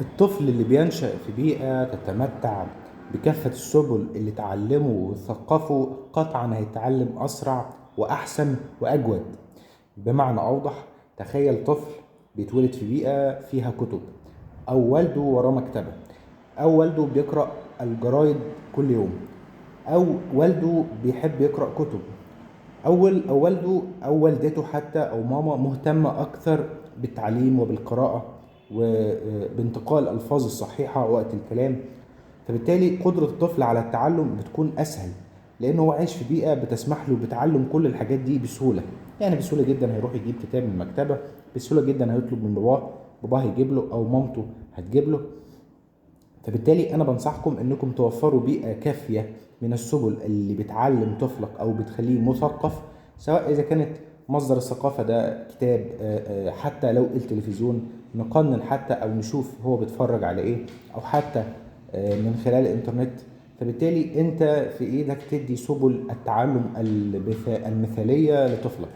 الطفل اللي بينشأ في بيئة تتمتع بكافة السبل اللي تعلمه وتثقفه قطعا هيتعلم أسرع وأحسن وأجود. بمعنى أوضح، تخيل طفل بيتولد في بيئة فيها كتب، أو والده وراه مكتبة، أو والده بيقرأ الجرايد كل يوم، أو والده بيحب يقرأ كتب، أو والده أو والدته حتى أو ماما مهتمة أكثر بالتعليم وبالقراءة وبانتقاء الألفاظ الصحيحة وقت الكلام. فبالتالي قدرة الطفل على التعلم بتكون أسهل، لأنه هو عايش في بيئة بتسمح له بتعلم كل الحاجات دي بسهولة. بسهولة جدا هيروح يجيب كتاب من المكتبة، بسهولة جدا هيطلب من باباه، باباه هيجيب له أو مامته هتجيب له. فبالتالي أنا بنصحكم إنكم توفروا بيئة كافية من السبل اللي بتعلم طفلك أو بتخليه مثقف، سواء إذا كانت مصدر الثقافة ده كتاب، حتى لو التلفزيون نقنن حتى أو نشوف هو بيتفرج على إيه، أو حتى من خلال الإنترنت. فبالتالي أنت في إيدك تدي سبل التعلم المثالية لطفلك.